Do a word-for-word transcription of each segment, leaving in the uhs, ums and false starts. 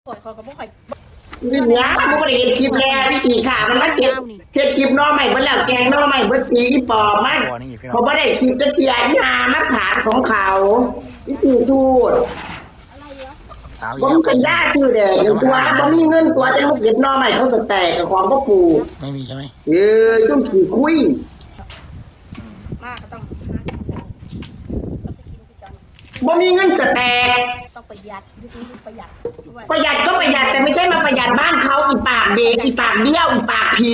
ข่อย ข่อยก็บ่ค่อย นี่นะ มันบ่ได้เฮ็ดคลิปแล้ว วิธีค่ะ มันมาเฮ็ด เฮ็ดคลิปหน่อไม้เบิดแล้ว แกงหน่อไม้เบิดปี อีปอบมัน บ่นี่อีกพี่น้อง เขาบ่ได้คลิปจักเทื่อ อีห่ามาผลาญของเขา อีขี้ทูด เอาอีก บ่ แล้ว มีปัญญาซื้อแดก ตัว บ่มีเงิน ตัวจะมาเก็บหน่อไม้เขาแตกๆ กับของบ่ปลูก ไม่มีใช่ไหม เออ จุ่มขี้คุย มาก็ต้องหากิน บ่มีเงินสแต็ก ต้องประหยัด ยุคนี้ประหยัดด้วย ประหยัดก็ประหยัด แต่ไม่ใช่มาประหยัดบ้านเขา อีปากเบะ อีปากเบี้ยว อีปากผี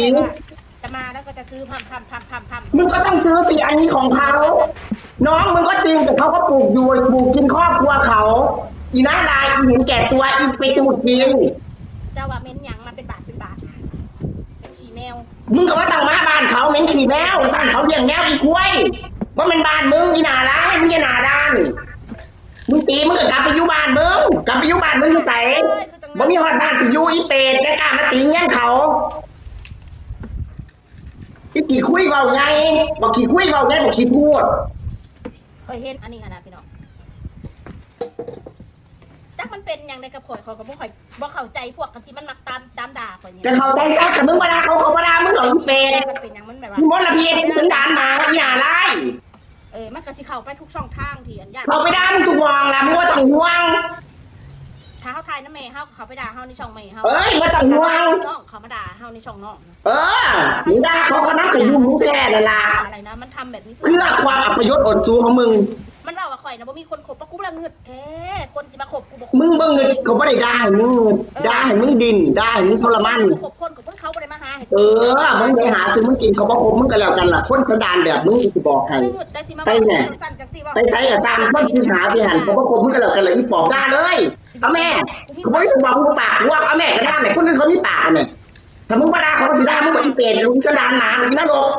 จะมาแล้วก็จะซื้อพร่ำๆๆๆๆ มึงก็ต้องซื้อสิ อันนี้ของเขา น้องมึงก็จริง แต่เขาก็ปลูกอยู่ ปลูกกินครอบครัวเขา อีหน้าลาย อีเห็นแก่ตัว อีไปดูดกิน เจ้าว่าเหม็นหยัง มาเป็นบาทเป็นบาท เป็นขี้แมว มึงก็ว่าต้องมาบ้านเขา เหม็นขี้แมว บ้านเขาเลี้ยงแมว อีควาย ว่ามันบ้านมึง อีหน้าลาย มึงอย่าหน้าด้าน มึงตี มึงก็กลับไปอยู่บ้านมึง กลับไปอยู่บ้านมึงอยู่ไส บ่มีฮอดบ้านสิอยู่ อีเปรต อย่ากล้ามาตีเฮือนเขา อีขี้คุยเว้าไง บักขี้คุยเว้าไง บักขี้พูด ข่อยเห็นอันนี้หั่นน่ะพี่น้อง จักมันเป็นหยังไดกับข่อย ข่อยก็บ่ค่อย บ่เข้าใจพวกที่มันมักตาม ตามด่าข่อยนี่ จะเข้าใจซะ คันมึงบ่ด่าเขา เขาบ่ด่ามึงดอก อีเปรต มันเป็นหยัง มันแบบว่า มึงมลพิษ มึงสันดานหมา อีหน้าลาย เออ มันก็สิเข้าไปทุกช่องทางที่อันยาก เข้าไปด่ามึงทุกหม่องล่ะ มึงบ่ต้องห่วง ถ้าเฮาถ่ายนำแม่เฮา เขาไปด่าเฮาในช่องแม่เฮา เอ้ย บ่ต้องห่วง น้องเขามาด่าเฮาในช่องน้อง เออ มึงด่าเขาก็นับกับยุงมึงแท้นั่นล่ะ อะไรนะ มันทำแบบนี้ เพื่อความอัปยศอดสูของมึง มันเว้าว่าข่อยน่ะบ่มีคนคบ เพราะกูละงึดแท้ คนสิมาคบกูบ่คบ มึงบ่งึด เขาบ่ได้ด่าให้มึงงึด เออ ด่าให้มึงดิ้น ด่าให้มึงทรมาน คบคนกับคนเขาบ่ได้มาหาให้ เออ มึงไปหาซื้อมึงกิน เขาบ่คบมึงก็แล้วกันล่ะ คนสันดานแบบมึงกูสิบอกให้ งึดได้สิมา ไปแหน่ จังซั่นจังซี่เว้า ไปไสก็ตาม คนที่หาที่หัน เขาบ่คบมึงก็แล้วกันล่ะ อีปอบด่าเลย เอาแม่ กูบ่ได้บอกมึงปากลวก เอาแม่ก็ด่าแม่ คนอื่นเขามีปากแม่ ถ้ามึงบ่ด่าเขาก็สิด่ามึงว่าอีเปรต อีสันดานหมา อีนรก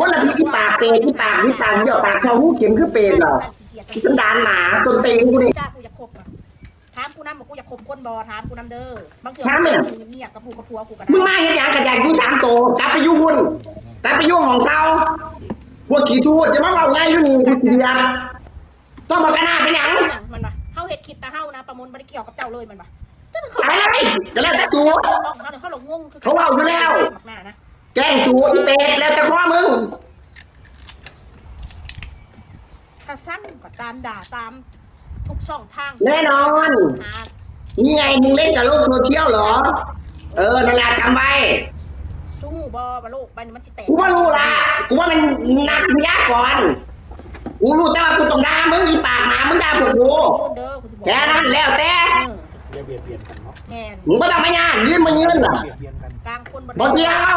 มลพิษ อีปากเปรต อีปาก อีปากเยี่ยว ปากเท่าหูเข็มคือเปรตเหรอ อีสันดานหมา ต้นตีนกูนี่ จ้า กูอยากคบอะ ถามกูนำว่ากูอยากคบคนบ่ ถามกูนำเด้อ บางเทื่อ ถามแม่ กูเงียบกับผู้กับผัวกูก็ได้ มึงมาเฮ็ดหยัง ก็อยากอยู่สามโต กลับไปอยู่หุ่น กลับไปอยู่ห้องเซา พวกขี้ทูด อย่ามาเว้าง่ายอยู่นี่ กูเกลียด ต้องมากะหน้าเป็นหยัง หยังมันวะ เฮาเฮ็ดคลิปแต่เฮานะ ประมวลบ่ได้เกี่ยวกับเจ้าเลยมันวะ ไปเลย ก็แล้วแต่ตัว ช่องเฮาเนี่ย เฮาหลงงงคือ เขาเว้าอยู่แล้ว บักหน้านะ แกล้งสูอีเปรต แล้วแต่ข้อมึง ถ้าสั้นก็ตามด่าตามทุกช่องทาง แน่นอน หา นี่ไง มึงเล่นกับโลกโซเชียลเหรอ เออ นั่นแหละ จำไว้ สู้บ่ ว่าโลกใบนี้มันสิแตก กูบ่รู้ละ กูว่ามันนักวิทยากร กูรู้แต่ว่ากูต้องด่ามึง อีปากหมา มึงด่าพวกกู เด้อ กูสิบอก แค่นั้น แล้วแต่ เออ อย่าเบียดเบียนกันเนาะ แม่น มึงบ่ต้องมาย่าน ยืนมายืนล่ะ เบียดเบียนกัน ต่างคนบ่ บ่เกี่ยว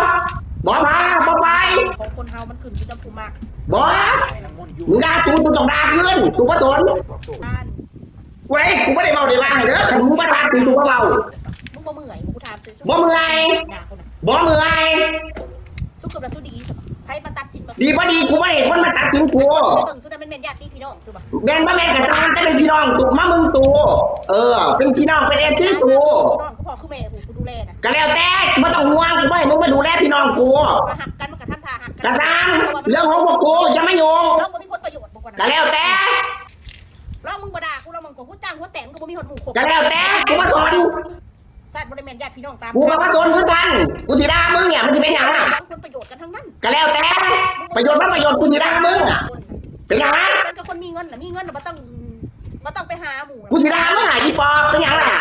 บ่พา บ่ไป ของคนเฮามันขึ้นอยู่กับผู้มัก บ่ มึงด่ากู กูต้องด่าคืน กูบ่สน บ้าน เว้ย กูบ่ได้เว้าได้ว่าเด้อ คันมึงบ่ด่ากู กูบ่เว้า มึงบ่เมื่อย กูถามซื่อๆ บ่เมื่อย ด่ากูนะ บ่เมื่อย สู้กับเราสู้ดี ใครมาตัดสินมา ดีบ่ดี กูบ่ได้คนมาตัดสินกู เบิ่งสู้ได้มันแม่นญาติพี่น้องสู้บ่ แม่นบ่แม่นก็ตาม แต่เป็นพี่น้องตุมามึงตู เออ เป็นพี่น้อง เป็นเอฟซีตู พี่น้อง กูพ่อคือแม่กู กูดูแลนะ ก็แล้วแต่ บ่ต้องห่วง กูบ่ให้มึงมาดูแลพี่น้องกู มาหักกัน มันก็ทำท่าหักกัน ก็ตาม เรื่องของพวกกู อย่ามายุ่ง เราบ่มีผลประโยชน์บ่กว่านะ ก็แล้วแต่ ลองมึงบ่ด่ากู ลองมึงก็หัวจ้างหัวแตก มึงก็บ่มีฮอดหมู่คบ ก็แล้วแต่ กูบ่สน สัตว์บ่ได้แม่นญาติพี่น้องตาม กูก็บ่สนคือกัน กูสิด่ามึงเนี่ย มันสิเป็นหยังล่ะ ผลประโยชน์กันทั้งนั้น ก็แล้วแต่ ประโยชน์บ่ประโยชน์ กูสิด่ามึงอะ เป็นหยัง กันกับคนมีเงินน่ะ มีเงินน่ะบ่ต้อง บ่ต้องไปหาหมู่ กูสิด่ามึงอะ อีปอบ เป็นหยังล่ะ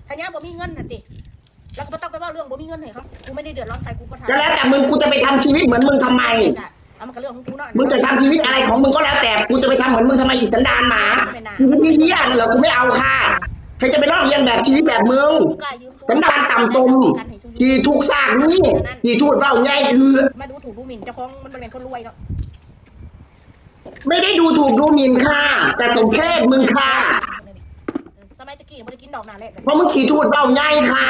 ถ้าย่าบ่มีเงินน่ะติ แล้วก็บ่ต้องไปเว้าเรื่องบ่มีเงินให้เขา กูไม่ได้เดือดร้อนใคร กูก็ทำ ก็แล้วแต่มึง กูจะไปทำชีวิตเหมือนมึงทำไม เอามันก็เรื่องของกูเนาะ มึงจะทำชีวิตอะไรของมึงก็แล้วแต่ กูจะไปทำเหมือนมึงทำไม อีสันดานหมา ชีวิตเหี้ยๆนั่นเหรอ กูไม่เอาค่ะ ใครจะไปลอกเลียนแบบชีวิตแบบมึง สันดานต่ำตม ขี้ทุกข์ซากนี้ ขี้ทูดเว้าใหญ่อือ มาดูถูกดูหมิ่นเจ้าของ มันบ่แม่นคนรวยเนาะ ไม่ได้ดูถูกดูหมิ่นค่ะ แต่สมเพศมึงค่ะ สมัยตะกี้บ่ได้กินดอกหน้าแลก เพราะมึงขี้ทูดเว้าใหญ่ค่ะ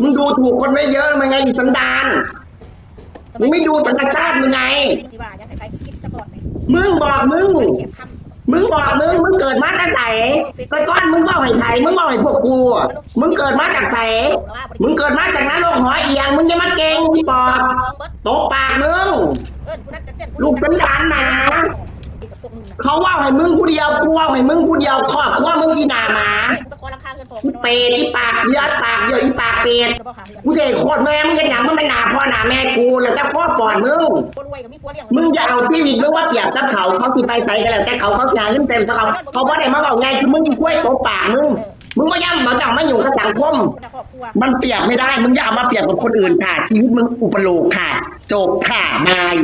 มึงดูถูกคนไว้เยอะ มึงไงอีสันดาน มึงไม่ดูสัญชาติมึงไง สิว่าอยากให้ใครคิดซะก่อนเลย มึงบอกมึง เก็บคำ มึงบอกมึง มึงเกิดมาแต่ไส แต่ก่อนมึงเว้าให้ไผ มึงเว้าให้พวกกู มึงเกิดมาจากไส มึงเกิดมาจากนรกหอเอียง มึงอย่ามาเก่ง อีปอบ ตบปากมึง เอิ้นผู้นั้นก็เส้นผู้นี้ ลูกสันดานหมา เขาเว้าให้มึงผู้เดียว กูเว้าให้มึงผู้เดียว ครอบครัวมึงอีหน้าหมา อีเปรต อีปากเดียว ปากเดียว อีปากเปรต กูสิโคตรแม่มึงเฮ็ดหยัง มึงเป็นหน้าพ่อหน้าแม่กู แล้วแต่พ่อปอดมึง มึงอย่าเอาชีวิตมึงมาเปรียบกับเขา เขาสิไปไสก็แล้วแต่เขา เขาสิหาเงินเต็มเท่าเขา เขาบ่ได้มาเว้าง่าย คือมึงอีกล้วยตบปากมึง มึงบ่ย่ำบ่ต้องมาอยู่กับสังคม มันเปรียบไม่ได้ มึงอย่าเอามาเปรียบกับคนอื่นค่ะ ชีวิตมึงอุปโลกค่ะ จบค่ะ บาย